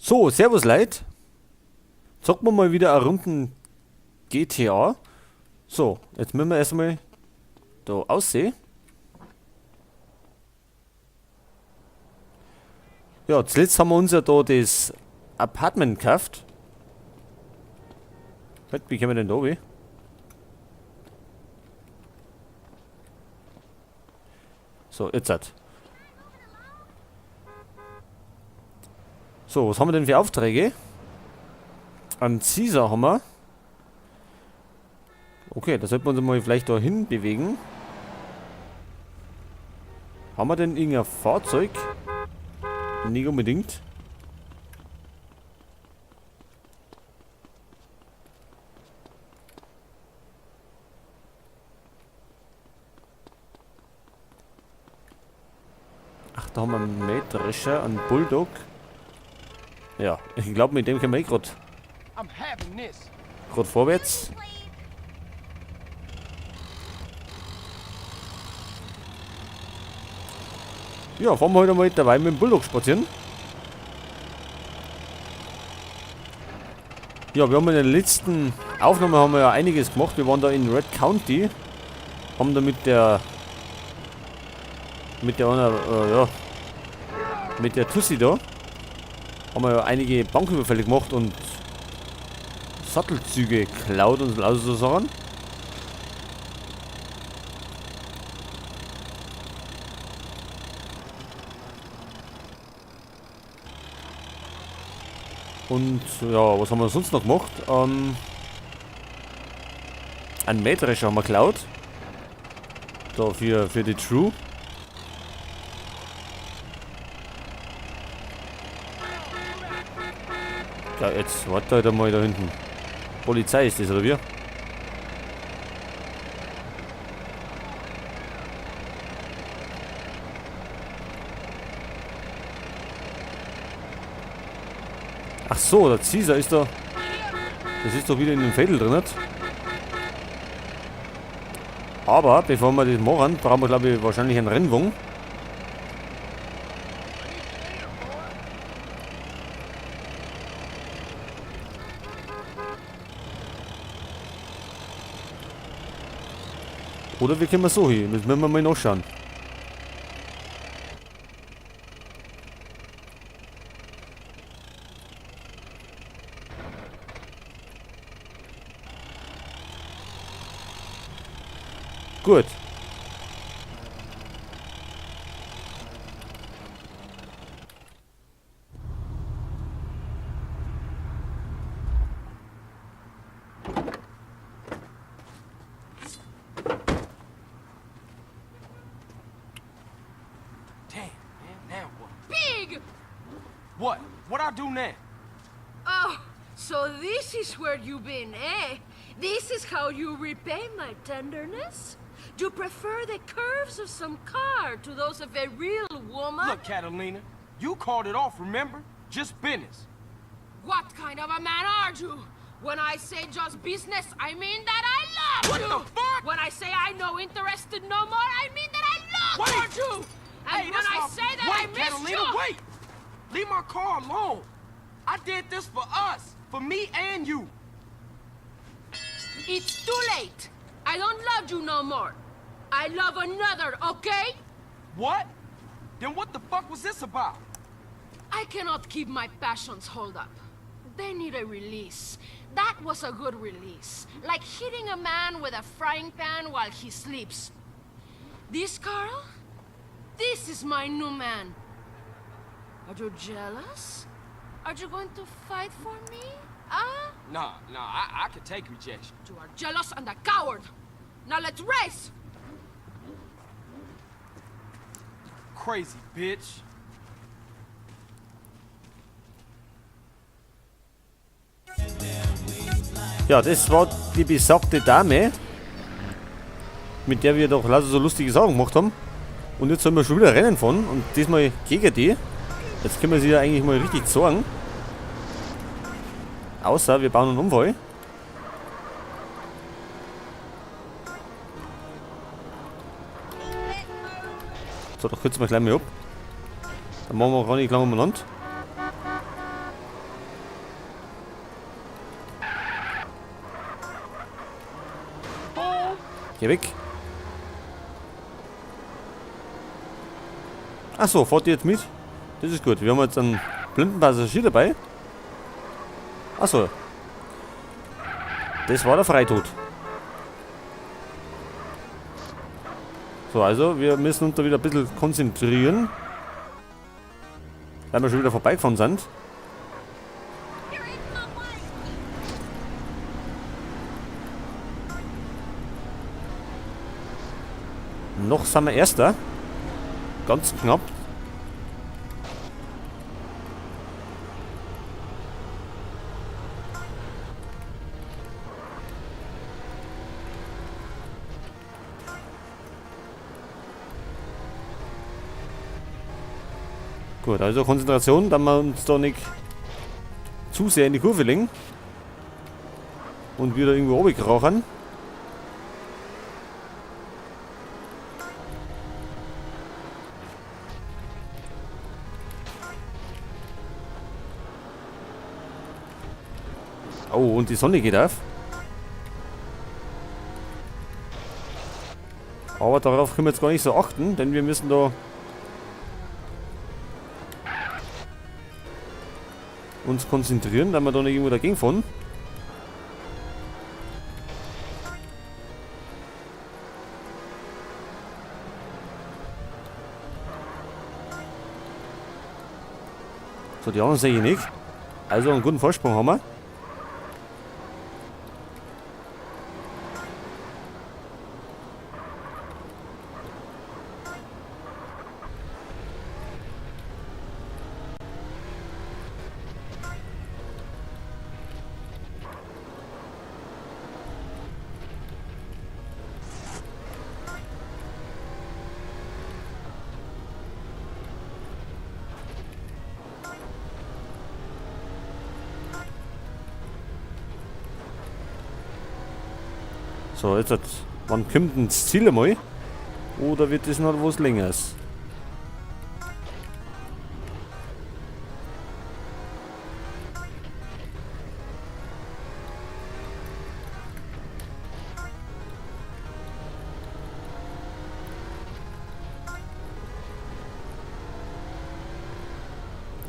So, servus Leute. Zocken wir mal wieder eine Runden GTA. So, jetzt müssen wir erstmal da aussehen. Ja, zuletzt haben wir uns ja da das Apartment gekauft. Halt, wie kommen wir denn da wie? So, jetzt hat. So, was haben wir denn für Aufträge? An Caesar haben wir. Okay, da sollten wir uns mal vielleicht da hin bewegen. Haben wir denn irgendein Fahrzeug? Nicht unbedingt. Ach, da haben wir einen Mähdrescher, einen Bulldog. Ja, ich glaube, mit dem können wir eh grad vorwärts. Ja, fahren wir heute mal dabei mit dem Bulldog spazieren. Ja, wir haben in der letzten Aufnahme haben wir ja einiges gemacht. Wir waren da in Red County, haben da mit der ja, mit der Tussi da, haben wir ja einige Banküberfälle gemacht und Sattelzüge geklaut und lauter so Sachen. Und ja, was haben wir sonst noch gemacht? Einen Mähdrescher haben wir geklaut. Da für die True. Ja, jetzt warte halt einmal da hinten. Polizei ist das, oder wie? Ach so, der Caesar ist da. Das ist doch wieder in dem Veedel drin, nicht? Aber bevor wir das machen, brauchen wir, glaub ich, wahrscheinlich einen Rennwagen. Oder wir können so hin, das müssen wir mal nachschauen. Gut. Damn, man, now what? Pig! What? What I do now? Oh, so this is where you've been, eh? This is how you repay my tenderness? You prefer the curves of some car to those of a real woman? Look, Catalina, you called it off, remember? Just business. What kind of a man are you? When I say just business, I mean that I love What you! the fuck? When I say I no interested no more, I mean that I love Wait! you! And Hey, when that's I my say that wait, I miss Catalina, you... wait! Leave my car alone. I did this for us, for me and you. It's too late. I don't love you no more. I love another, okay? What? Then what the fuck was this about? I cannot keep my passions hold up. They need a release. That was a good release. Like hitting a man with a frying pan while he sleeps. This, Carl? This is my new man. Are you jealous? Are you going to fight for me? Ah? Nah, nah, I could take rejection. You are jealous and a coward. Now let's race! Crazy bitch. Ja, das war die besagte Dame, mit der wir doch lauter so lustige Sachen gemacht haben. Und jetzt sollen wir schon wieder Rennen fahren und diesmal gegen die. Jetzt können wir sie ja eigentlich mal richtig zeigen. Außer wir bauen einen Unfall. So, da kürzen wir gleich mal ab. Dann machen wir gar nicht lange umeinander. Geh weg. Achso, fahrt ihr jetzt mit? Das ist gut. Wir haben jetzt einen blinden Passagier dabei. Achso. Das war der Freitod. So, also wir müssen uns da wieder ein bisschen konzentrieren. Weil wir schon wieder vorbeigefahren sind. Noch sind wir Erster. Ganz knapp. Gut, also Konzentration, dass wir uns da nicht zu sehr in die Kurve legen. Und wieder irgendwo runterkrauchen. Oh, und die Sonne geht auf. Aber darauf können wir jetzt gar nicht so achten, denn wir müssen da uns konzentrieren, dass wir da nicht irgendwo dagegen fahren. So, die anderen sehe ich nicht. Also einen guten Vorsprung haben wir. So, jetzt hat, wann kommt denn das Ziel einmal? Oder wird das noch was Längeres?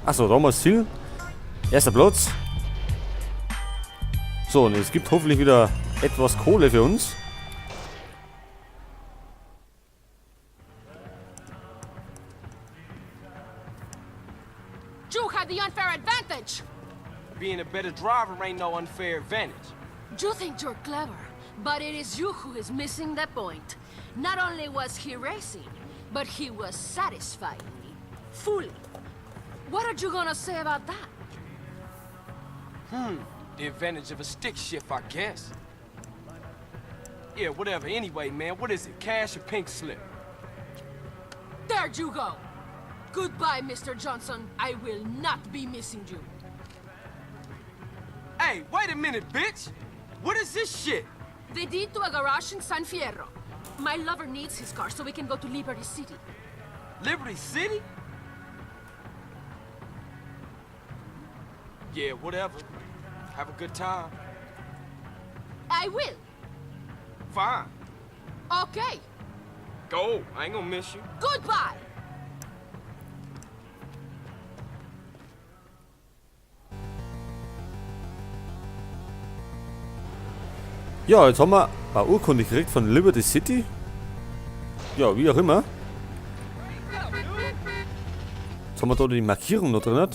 Achso, da haben wir das Ziel. Erster Platz. So, und es gibt hoffentlich wieder etwas Kohle für uns. You had the unfair advantage! Being a better driver ain't no unfair advantage. You think you're clever, but it is you who is missing the point. Not only was he racing, but he was satisfying me. Fully. What are you gonna say about that? The advantage of a stick shift, I guess. Yeah, whatever. Anyway, man, what is it? Cash or pink slip? There you go! Goodbye, Mr. Johnson. I will not be missing you. Hey, wait a minute, bitch! What is this shit? The deed to a garage in San Fierro. My lover needs his car so we can go to Liberty City. Liberty City? Yeah, whatever. Have a good time. I will. Fine. Okay. Go. I ain't gonna miss you. Goodbye. Ja, jetzt haben wir eine Urkunde gekriegt von Liberty City. Ja, wie auch immer. Jetzt haben wir da die Markierung noch drin.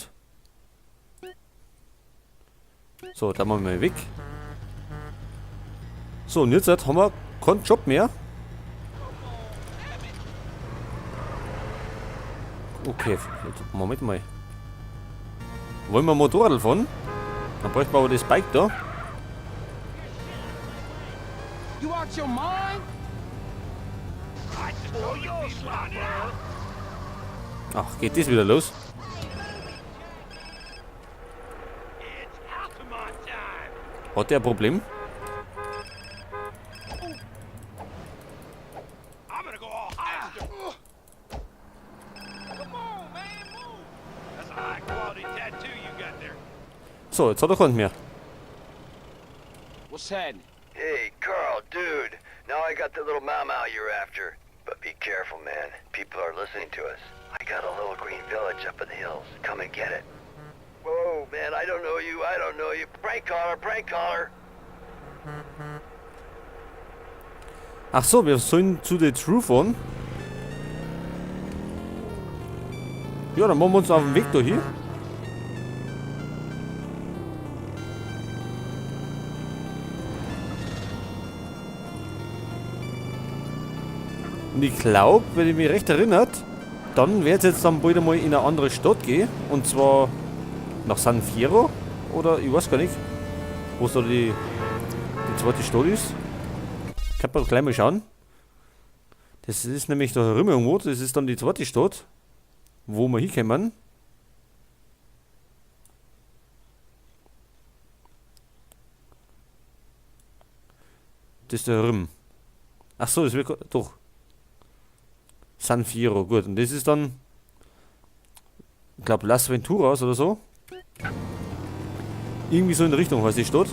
So, da machen wir mal weg. So, und jetzt haben wir keinen Job mehr. Okay, jetzt, Moment mal. Wollen wir Motorrad fahren? Dann bräuchten wir aber das Bike da. You out your mind? Ach, geht das wieder los? Hat der ein Problem? So, jetzt hat er keinen mehr. What's happening? Hey, Carl, dude. Now I got the little Mau Mau you're after. But be careful, man. People are listening to us. I got a little green village up in the hills. Come and get it. Whoa, man, I don't know you. I don't know you. Prank caller, prank caller. Ach so, wir sollen zu The True fahren. Ja, dann machen wir uns auf den Weg da hier. Und ich glaube, wenn ich mich recht erinnert, dann wird es jetzt dann bald einmal in eine andere Stadt gehen. Und zwar nach San Fierro. Oder ich weiß gar nicht, wo es da die zweite Stadt ist. Kann man gleich mal schauen. Das ist nämlich da drüben irgendwo. Das ist dann die zweite Stadt, wo wir hinkommen. Das ist da drüben. Ach so, das wird doch. San Fierro, gut. Und das ist dann, ich glaub, Las Venturas oder so. Irgendwie so in der Richtung heißt die Stadt.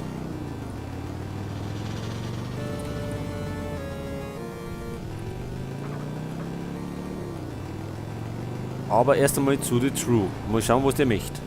Aber erst einmal zu The True. Mal schauen, was der möchte.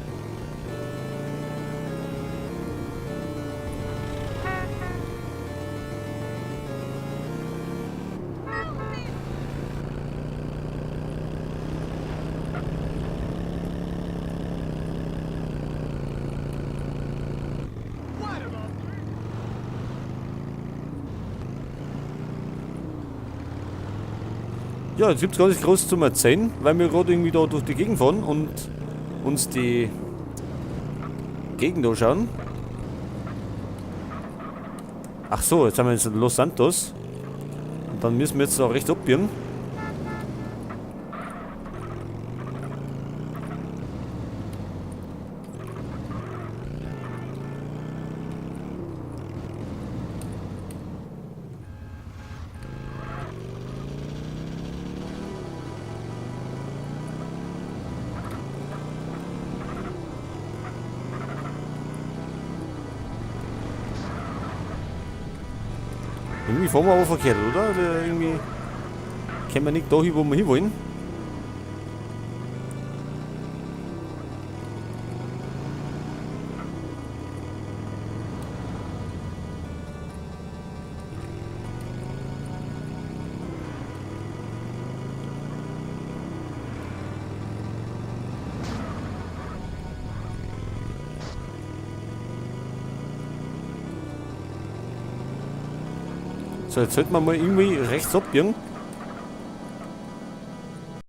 Ja, jetzt gibt's gar nicht groß zum Erzählen, weil wir gerade irgendwie da durch die Gegend fahren und uns die Gegend anschauen. Ach so, jetzt haben wir jetzt Los Santos. Und dann müssen wir jetzt da rechts abbiegen. Irgendwie fahren wir aber verkehrt, oder? Also irgendwie können wir nicht da hin, wo wir hinwollen. So, jetzt sollten wir mal irgendwie rechts abbiegen.